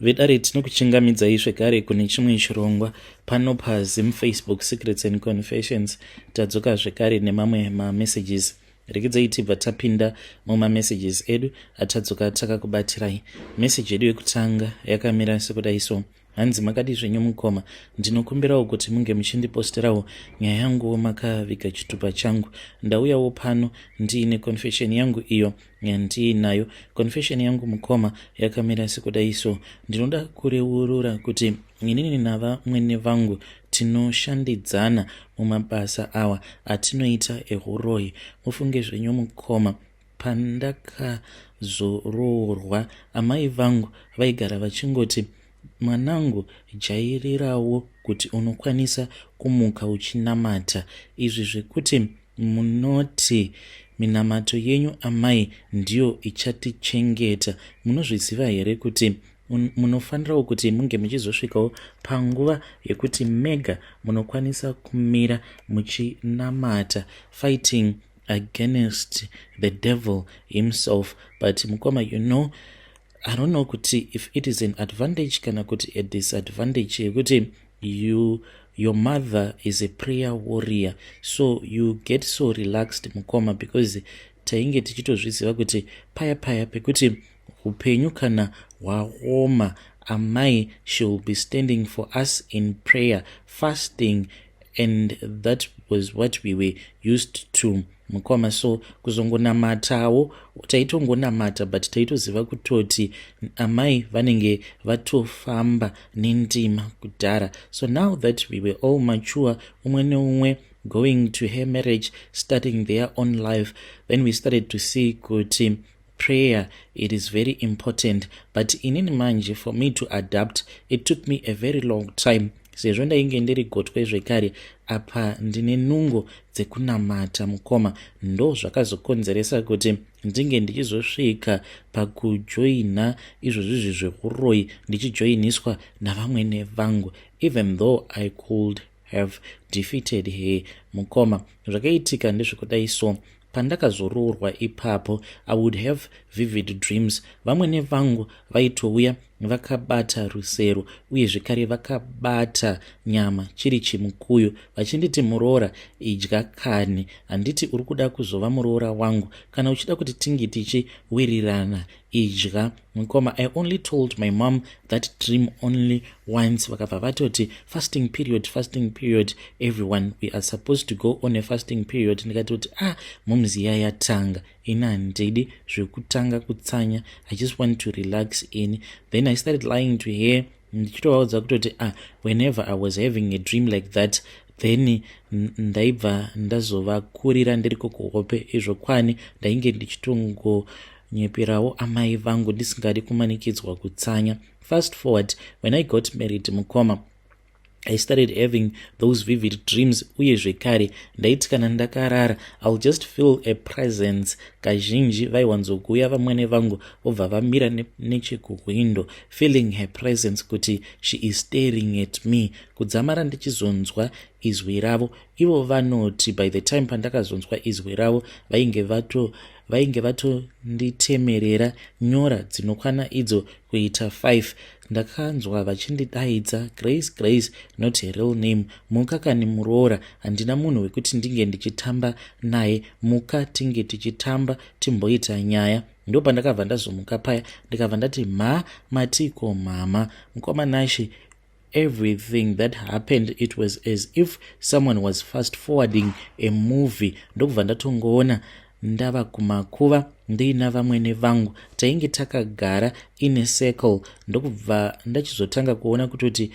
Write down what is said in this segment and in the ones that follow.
Vedare, tinokuchingamidzai zvekare kune chimwe chirongwa pano paZim Facebook Secrets and Confessions. Tadzoka zvekare nemamwe mamessages. Rekedzai tibva tapinda mumamessages edu atadzoka takakubatirai. Meseji yedu yekutanga yakamira sekudai so. Hanzi, "Makadi zvenyu mukoma? Ndinokumbirawo kuti munge muchindiposterawo nyaya yanguwo makaviga chitupa changu. Ndauyawo pano ndiine confession yangu iyo yandiinayo. Confession yangu, mukoma, yakamira sekudai so. Ndinoda kureurura kuti inini navamwene vangu tinoshandidzana mumabasa awa atinoita ehuroyi. Mufunge zvenyu mukoma, pandakazoroorwa, amai vangu vaigara vachingoti, 'Mwanangu, jairirawo kuti unokwanisa kumuka uchinamata. Izvi zvekuti munoti minamato yenyu amai ndiyo ichatichengeta, munozviziva here kuti munofanirawo kuti munge muchizosvikawo panguva yekuti mega munokwanisa kumira muchinamata, fighting against the devil himself?' But mukoma, I don't know kuti if it is an advantage kana kuti a disadvantage yekuti your mother is a prayer warrior, so you get so relaxed, mukoma, because tainge tichitozviziva kuti paya paya pekuti upenyu kana hwaoma, amai, she will be standing for us in prayer, fasting, and that was what we were used to, mukoma. So kuzongonamatawo taitongonamata, but taitoziva kutoti amai vanenge vatofamba nendima kudhara. So now that we were all mature, umwe neumwe going to her marriage, starting their own life, then we started to see kuti prayer, it is very important. But inini manje, for me to adapt, it took me a very long time, sezvo ndainge ndiri gotwe zvekare, apa ndine nungo dzekunamata, mukoma. Ndo zvakazokonzeresa kuti ndinge ndichizosvika pakujoina izvozvizvi zveuroyi, ndichijoiniswa navamwene vangu, even though I could have defeated her. Mukoma, zvakaitika ndezvekudai so. Pandakazoroorwa ipapo, I would have vivid dreams. Vamwene vangu vaitouya vakabata rusero, uye zvekare vakabata nyama chiri chimukuyu, vachinditi, 'Muroora, idya kani. Handiti uri kuda kuzova muroora wangu? Kana uchida kuti tinge tichiwirirana, idya." Mukoma, I only told my mom that dream only once. Vakabva vatoti, 'Fasting period, fasting period, everyone, we are supposed to go on a fasting period.' Ndikatoti, 'Ah, mumziya yatanga. Ini handidi zvekutanga kutsanya. I just want to relax ini.' Then I started lying to her, ndichitovaudza kutoti, ah, whenever I was having a dream like that, then ndaibva ndazovakurira ndiri kukuhope. Izvo kwani ndainge ndichitongonyeperawo amai vangu, ndisingadi kumanikidzwa kutsanya. Fast forward, when I got married, mukoma, I started having those vivid dreams. Uye zvekare ndaiti kana ndakarara, I'll just feel a presence. Kazhinji vaiwanzokuuya vamwene vangu, vobva vamira nechekuhwindo, feeling her presence, kuti she is staring at me, kudzamara ndichizonzwa izwi ravo. Ivo vanoti by the time pandakazonzwa izwi ravo, vainge vatonditemerera nyora dzinokwana idzo kuita 5. Ndakanzwa vachindidaidza, 'Grace, Grace,' not her real name. 'Muka kani muroora, handina munhu wekuti ndinge ndichitamba naye. Muka tinge tichitamba, timboita nyaya.' Ndo pandakabva ndazomuka paya, ndikabva ndati, 'Mha, matiko mama?' Mukoma Nashe, everything that happened, it was as if someone was fast forwarding a movie. Ndokubva ndatongoona ndava kumakuva ndiina vamwene vangu. Tainge takagara in circle. Ndokubva ndachizotanga kuona kutoti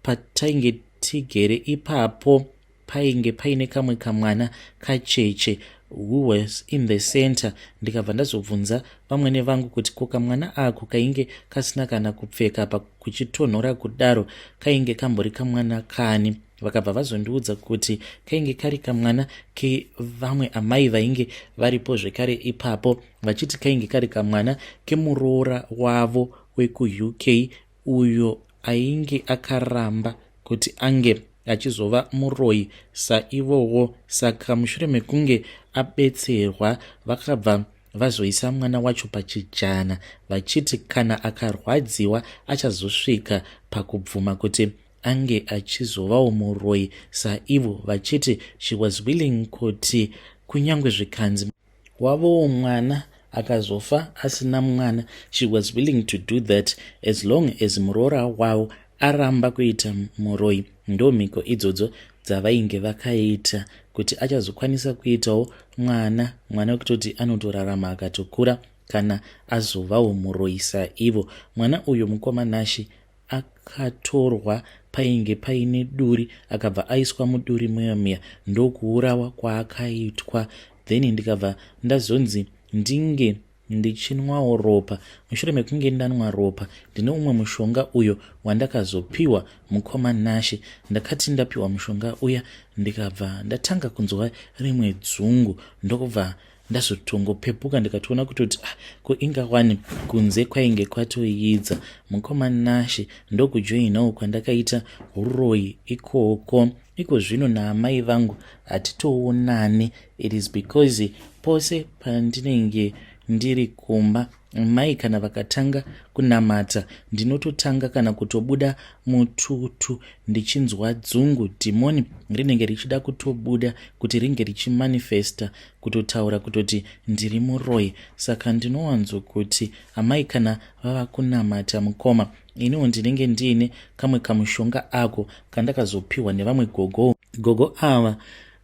patainge tigere ipapo painge paine kamwe kamwana kacheche who was in the center. Ndikabva ndazobvunza vamwene vangu kuti ko kamwana ako kainge kasina kana kupfeka, pakuchitonhora kudaro, kainge kambori kamwana kani? Vakabva vazondiudza kuti kainge kari kamwana kevamwe amai vainge varipo zvekare ipapo, vachiti kainge kari kamwana kemuroora wavo wekuUK, uyo ainge akaramba kuti ange achizova muroyi saivowo. Saka mushure mekunge abetserwa, vakabva vazoisa mwana wacho pachijana vachiti kana akarwadziwa achazosvika pakubvuma kuti ange achizovawo muroyi saivo, vachiti she was willing kuti kunyange zvikanzi wavowo mwana akazofa asina mwana, she was willing to do that as long as muroora wavo aramba kuita muroyi. Ndo mhiko idzodzo dzavainge vakaita kuti achazokwanisa kuitawo mwana, mwana wekutoti anotorarama akatokura kana azovawo muroyi saivo. Mwana uyu, mukoma Nashi, akatorwa painge paine duri, akabva aiswa muduri muya muya, ndokuurawa kwaakaitwa. Then ndikabva ndazonzi ndinge ndichinwawo ropa. Mushure mekunge ndanwa ropa, ndine umwe mushonga uyo wandakazopiwa, mukoma Nashe. Ndakati ndapiwa mushonga uya, ndikabva ndatanga kunzwa rimwe dzungu, ndokubva ndazotongopepuka, ndikatoona kutoti, ah, ko ingawani kunze kwainge kwatoidza, mukoma Nashe. Ndokujoinawo kwandakaita uroyi ikoko. Iko zvino naamai vangu hatitoonani. It is because pose pandinenge ndiri kumba, mai kana vakatanga kunamata, ndinototanga kana kutobuda mututu ndichinzwa dzungu. Dhimoni rinenge richida kutobuda kuti ringe richimanifesta, kutotaura kutoti ndiri muroyi. Saka ndinowanzokuti amai kana vava kunamata, mukoma, iniwo ndinenge ndiine kamwe kamushonga ako kandakazopiwa nevamwe gogo. Gogo ava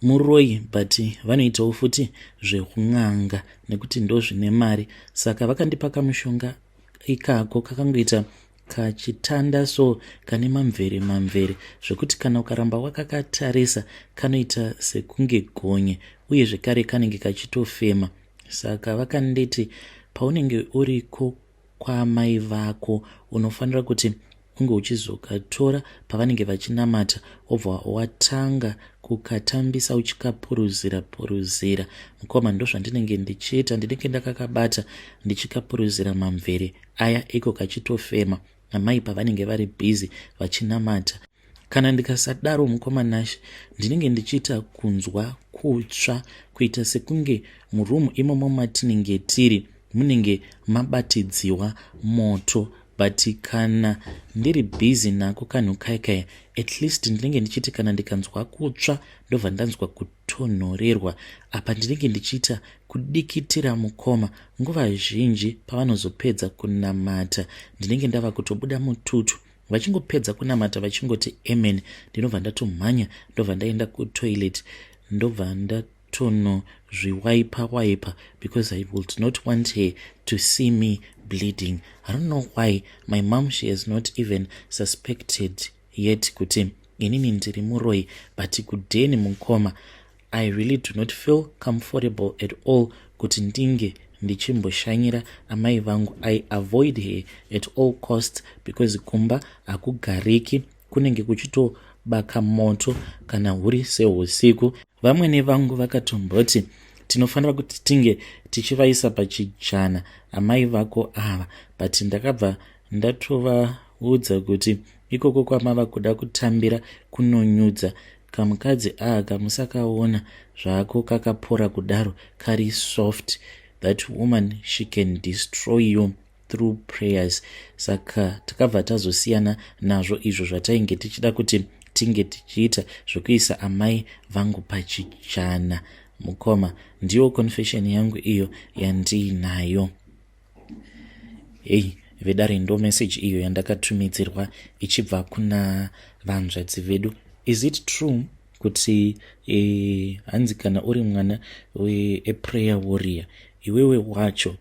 muroyi, but vanoitawo futi zveun'anga nekuti ndo zvine mari. Saka vakandipa kamushonga ikako kakangoita kachitanda so, kane mamvere mamvere, zvekuti kana ukaramba wakakatarisa kanoita sekunge gonye, uye zvekare kanenge kachitofema. Saka vakanditi paunenge uriko kwamai vako, unofanira kuti unge uchizokatora pavanenge vachinamata, wobva watanga kukatambisa uchikapuruzira puruzira. Mukoma, ndozvandinenge ndichiita. Ndinenge ndakakabata ndichikapuruzira mamvere aya, iko kachitofema, amai pavanenge vari busy vachinamata. Kana ndikasadaro, mukoma Nashe, ndinenge ndichiita kunzwa kutsva, kuita sekunge murumu imomo matinenge tiri munenge mabatidziwa moto. But kana ndiri busy nako kanhu kaikaya, at least ndinenge ndichiti kana ndikanzwa kutsva, ndobva ndanzwa kutonhorerwa. Apa ndinenge ndichiita kudikitira, mukoma. Nguva zhinji pavanozopedza kunamata, ndinenge ndava kutobuda mututu. Vachingopedza kunamata, vachingoti amen, ndinobva ndatomhanya, ndobva ndaenda kutoilet, ndobva ndatonozviwaipa waipa, because I would not want her to see me bleeding. I don't know why my mom, she has not even suspected yet kuti inini ndiri muroyi. But kudheni, mukoma, I really do not feel comfortable at all kuti ndinge ndichimboshanyira amai vangu. I avoid her at all costs because kumba hakugariki, kunenge kuchitobaka moto kana huri seusiku. Vamwene vangu vakatomboti tinofanira kuti tinge tichivaisa pachijana amai vako ava, but ndakabva ndatovaudza kuti ikoko kwamava kuda kutambira kunonyudza. Kamukadzi aka musakaona zvako kakapora kudaro, kari soft. That woman, she can destroy you through prayers. Saka takabva tazosiyana nazvo izvo zvatainge tichida kuti tinge tichiita zvekuisa amai vangu pachichana. Mukoma, ndiyo confession yangu iyo yandiinayo. Hei vedare, ndo message iyo yandakatumidzirwa ichibva kuna vanzvadzi vedu. Is it true kuti hanzi kana uri mwana weprayer warrior, iwewe wacho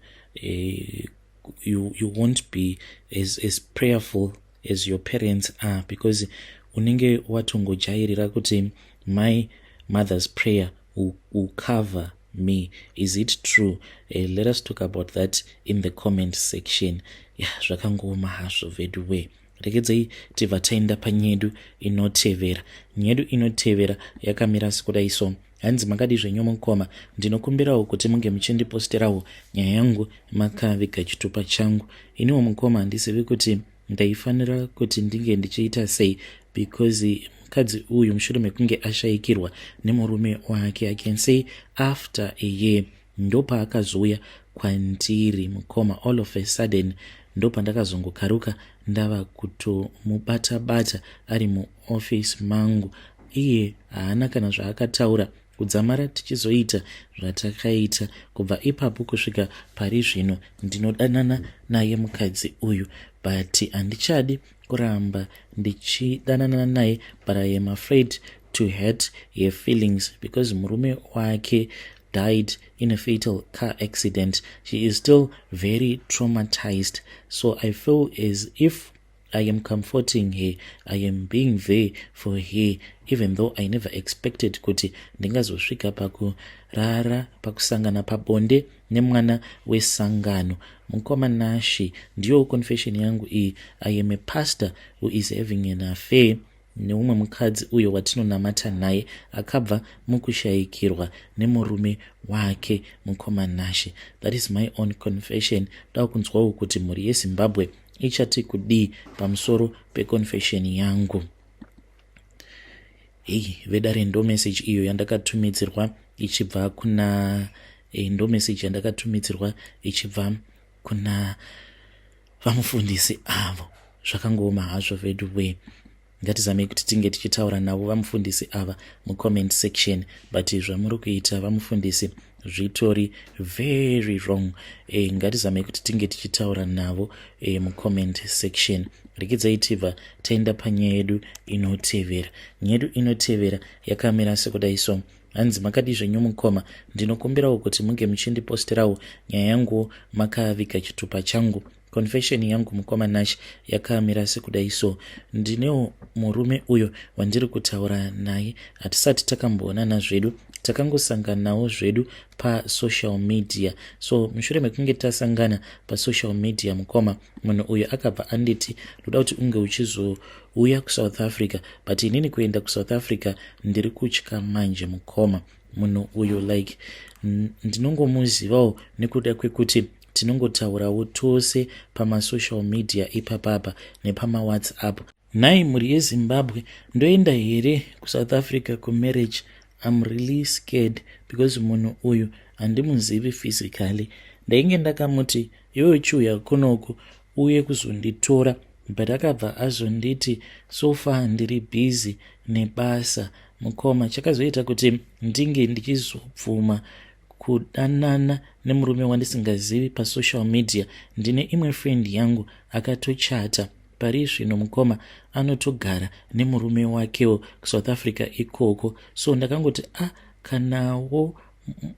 you won't be as prayerful as your parents are, because unenge watongojairira kuti my mother's prayer will cover me? Is it true? Let us talk about that in the comment section. Ya, zvakangooma hazvo vedu way. Regedzei tibva taenda panyedu inotevera. Nyedu inotevera yakamira sekudai so. Hanzi, makadi zvenyu mukoma? Ndinokumbirawo kuti munge muchindiposterawo nyaya yangu makaviga chitupa changu. Iniwo mukoma, handizivi kuti ndaifanira kuti ndinge ndichiita sei, because mukadzi uyu, mushure mekunge ashayikirwa nemurume wake, I can say after a year, ndopaakazouya. kwandiri mukoma. All of a sudden ndopandakazongokaruka ndava kutomubata bata ari muoffice mangu. Iye haana kana zvaakataura kudzamara tichizoita zvatakaita. Kubva ipapo kusvika pari zvino ndinodanana naye mukadzi uyu, but handichadi kuramba ndichidanana naye, but I am afraid to hurt her feelings because murume wake died in a fatal car accident. She is still very traumatized, so I feel as if I am comforting her, I am being there for her, even though I never expected kuti ndingazosvika pakurara, pakusangana pabonde nemwana wesangano. Mukoma Nashi, ndiyo confession yangu iyi. I am a pastor who is having an affair neumwe mukadzi uyo watinonamata naye, akabva mukushayikirwa nemurume wake. Mukoma Nashe, that is my own confession. Ndoda kunzwawo kuti mhuri yeZimbabwe ichati kudii pamusoro peconfession yangu. Hei vedare, ndo message iyo yandakatumidzirwa ichibva kuna ndo message yandakatumidzirwa ichibva kuna vamufundisi avo. Zvakangooma hazvo vedu we. Ngatizamei kuti tinge tichitaura navo vamufundisi ava mucomment section, but zvamuri kuita vamufundisi zvitori very wrong. Ngatizamei kuti tinge tichitaura navo mucomment section. Rekidzai tibva taenda panyaya yedu inotevera. Nyaya yedu inotevera yakamira sekudai so. Hanzi, "Makadi zvenyu mukoma? Ndinokumbirawo kuti munge muchindiposterawo nyaya yangu makaviga chitupa changu. Confession yangu, mukoma Nash, yakamira sekudai so. Ndinewo murume uyo wandiri kutaura naye. Hatisati takamboonana zvedu, takangosanganawo zvedu pasocial media. So mushure mekunge tasangana pasocial media, mukoma, munhu uyu akabva anditi, 'Ndoda kuti unge uchizouya kuSouth Africa.' But inini kuenda kuSouth Africa ndiri kutya manje, mukoma. Munhu uyu, like, ndinongomuzivawo nekuda kwekuti tinongotaurawo tose pamasocial media ipapapa nepamawhatsapp. Nhai mhuri yeZimbabwe, ndoenda here kuSouth Africa kumarriage? I'm really scared because munhu uyu handimuzivi physically. Ndainge ndakamuti, 'Iwe chiuya kunoku uye kuzonditora,' but akabva azonditi, 'So far ndiri busy nebasa.' Mukoma, chakazoita kuti ndinge ndichizobvuma kudanana nemurume wandisingazivi pasocial media, ndine imwe friend yangu akatochata pari zvino, mukoma, anotogara nemurume wakewo kuSouth Africa ikoko. So ndakangoti, 'Ah, kanawo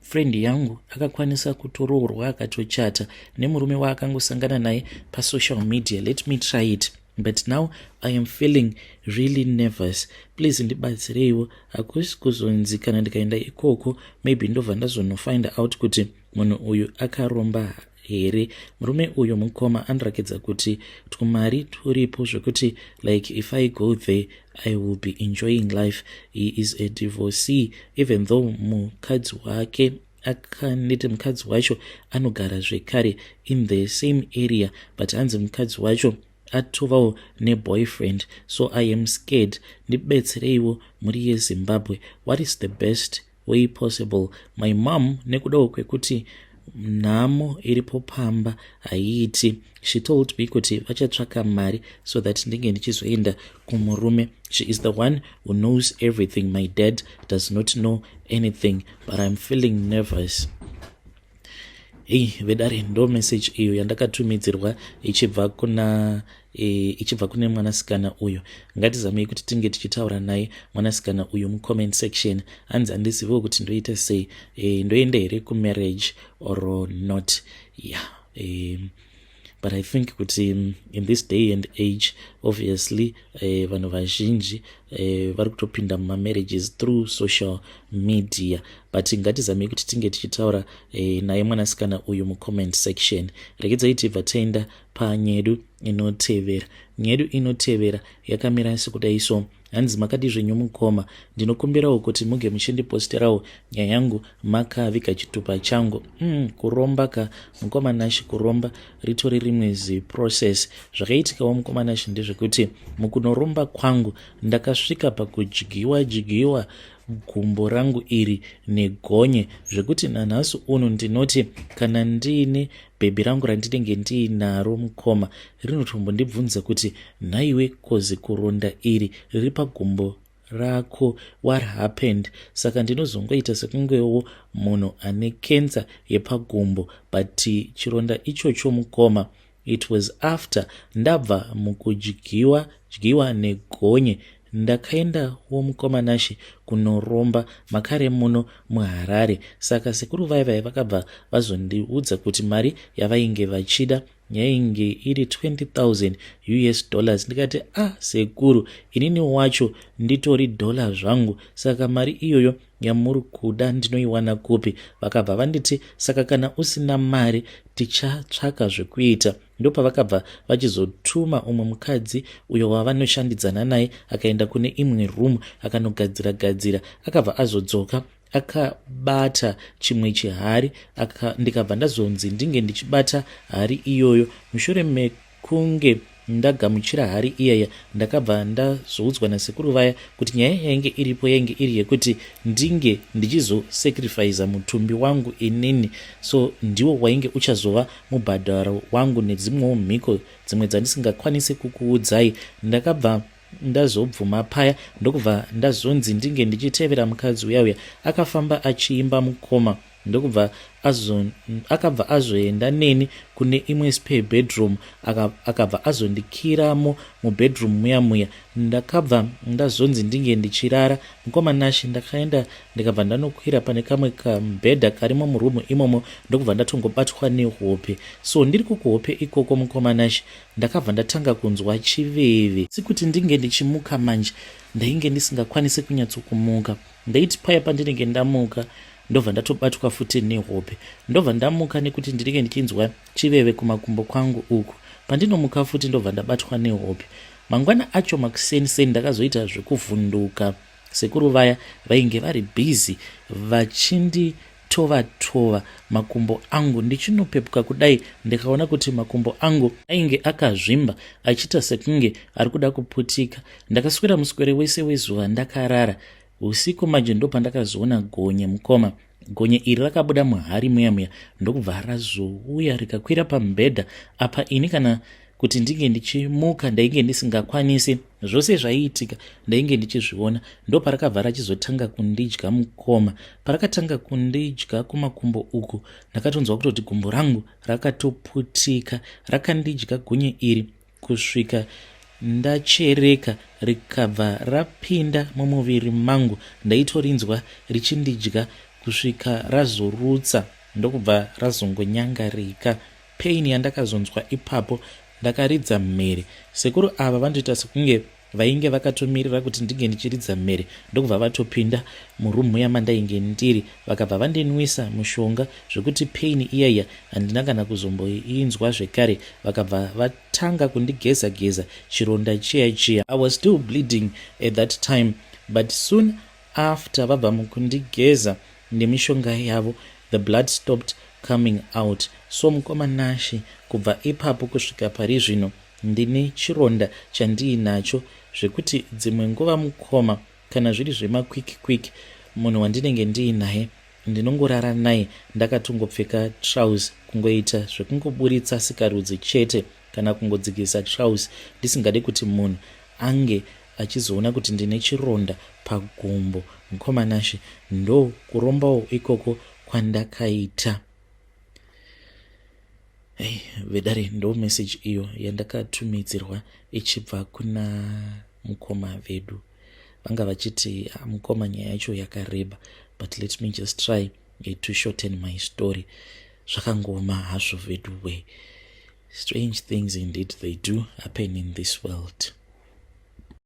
friend yangu akakwanisa kutoroorwa akatochata nemurume waakangosangana naye pasocial media, let me try it.' But now I am feeling really nervous. Please ndibatsireiwo. Hakusi kuzonzi kana ndikaenda ikoko maybe ndobva ndazonofind out kuti munhu uyu akaromba here? Murume uyu, mukoma, anorakidza kuti twumari turipo zvekuti, like, if I go there I will be enjoying life. He is a divorcee, even though mukadzi wake akanditi mukadzi wacho anogara zvekare in the same area, but hanzi mukadzi wacho atovawo neboyfriend. So I am scared. Ndibetsereiwo, mhuri yeZimbabwe. What is the best way possible? My mom, nekudawo kwekuti nhamo iripo pamba haiiti, she told me kuti vachatsvaka mari so that ndinge ndichizoenda kumurume. She is the one who knows everything. My dad does not know anything, but I'm feeling nervous." Hei vedare, ndo message iyo yandakatumidzirwa ichibva kuna ichibva kune mwanasikana uyu. Ngatizamei kuti tinge tichitaura naye mwanasikana uyu mucomment section. Hanzi, "Handiziviwo kuti ndoita sei. Ndoenda here kumarriage or not?" Yeah, but I think kuti in this day and age, obviously, vanhu vazhinji vari kutopinda mumamarriages through social media, but ngatizamei kuti tinge tichitaura naye mwanasikana uyu mucomment section. Regedzai tibva taenda panyedu inotevera. Nyedu inotevera yakamira sekudai so. Hanzi, "Makadi zvenyu mukoma? Ndinokumbirawo kuti muge muchindiposterawo nyaya yangu makaviga chitupa changu." Kuromba ka, mukoma Nashi, kuromba ritori rimwe ziprocess. Zvakaitikawo, mukoma Nashi, ndezvekuti mukunoromba kwangu ndakasvika pakudyiwa dyiwa. gumbo rangu iri negonye, zvekuti nanhasi uno ndinoti kana ndiine bhebhi rangu randinenge ndiinaro, mukoma, rinotombondibvunza kuti, "Nhaiwe, kozi kuronda iri riri pagumbo rako, what happened?" Saka ndinozongoita sekungewo munhu ane kensa yepagumbo, but chironda ichocho, mukoma, it was after ndabva mukudyiwa dyiwa negonye. Ndakaendawo, mukoma Nashe, kunoromba makare muno muHarare. Saka sekuru vai vai vakabva vazondiudza kuti mari yavainge vachida yainge iri 20,000 US dollars. Ndikati, "Ah, sekuru, inini wacho nditori dhola zvangu, saka mari iyoyo yamuri kuda ndinoiwana kupi?" Vakabva vanditi, "Saka kana usina mari, tichatsvaka zvekuita." Ndopavakabva vachizotuma umwe mukadzi uyo wavanoshandidzana naye, akaenda kune imwe room, akanogadzira gadzira, akabva azodzoka akabata chimwe chihari. Ndikabva ndazonzi ndinge ndichibata hari iyoyo. Mushure mekunge ndagamuchira hari iyaya, ndakabva ndazoudzwa nasekuru vaya kuti nyaya yainge iripo yainge iri yekuti ndinge ndichizosacrifica mutumbi wangu inini, so ndiwo wainge uchazova mubhadharo wangu nedzimwewo mhiko dzimwe dzandisingakwanisi kukuudzai. Ndakabva ndazobvuma paya, ndokubva ndazonzi ndinge ndichitevera mukadzi uya uya. Akafamba achiimba, mukoma, ndokubva akabva azoenda neni kune imwe spare bedroom, akabva azondikiramo mubedroom muya muya. Ndakabva ndazonzi ndinge ndichirara, mukoma Nashe. Ndakaenda, ndikabva ndanokwira pane kamwe kamubhedha karimo murumu imomo, ndokubva ndatongobatwa nehope. So ndiri kukuhope ikoko, mukoma Nashe, ndakabva ndatanga kunzwa chiveve, sekuti ndinge ndichimuka. Manje ndainge ndisingakwanisi kunyatsokumuka. Ndaiti paya pandinenge ndamuka, ndobva ndatobatwa futi nehope, ndobva ndamuka nekuti ndinenge ndichinzwa chiveve kumakumbo kwangu uku. Pandinomuka futi, ndobva ndabatwa nehope. Mangwana acho makuseniseni, ndakazoita zvekuvhunduka. Sekuru vaya vainge vari bhizi vachinditova-tova makumbo angu. Ndichinopepuka kudai, ndikaona kuti makumbo angu ainge akazvimba, achiita sekunge ari kuda kuputika. Ndakaswera muswere wese wezuva ndakarara. Usiku manje ndopandakazoona gonye, mukoma. Gonye iri rakabuda muhari muya muya, ndokubva razouya rikakwira pamubhedha apa. Ini kana kuti ndinge ndichimuka ndainge ndisingakwanisi. Zvose zvaiitika ndainge ndichizviona. Ndoparakabva rachizotanga kundidya, mukoma. Parakatanga kundidya kumakumbo uku, ndakatonzwa kutoti gumbo rangu rakatoputika. Rakandidya gonye iri kusvika ndachereka, rikabva rapinda mumuviri mangu. Ndaitorinzwa richindidya kusvika razorutsa, ndokubva razongonyangarika. Pain yandakazonzwa ipapo, ndakaridza mhere. Sekuru ava vanotoita sekunge vainge vakatomirira kuti ndinge ndichiridza mhere, ndokubva vatopinda murumu yamandainge ndiri, vakabva vandinwisa mushonga zvekuti pain iyaiya handina kana kuzomboinzwa zvekare. Vakabva vatanga kundigeza geza chironda chiya chiya. I was still bleeding at that time, but soon after vabva mukundigeza nemishonga yavo, the blood stopped coming out. So mukoma Nashe, kubva ipapo kusvika pari zvino ndine chironda chandiinacho, zvekuti dzimwe nguva, mukoma, kana zviri zvemaquick quick, munhu wandinenge ndiinaye ndinongorara naye ndakatongopfeka trouse, kungoita zvekungoburitsa sikarudzi chete kana kungodzikisa trouse, ndisingade kuti munhu ange achizoona kuti ndine chironda pagumbo. Mukoma Nashe, ndo kurombawo ikoko kwandakaita. Hey, vedare, ndo message iyo yandakatumidzirwa ichibva kuna mukoma vedu. Vanga vachiti, "Ah, mukoma, nyaya yacho yakareba, but let me just try to shorten my story." Zvakangoma hazvo vedu we. Strange things indeed, they do happen in this world.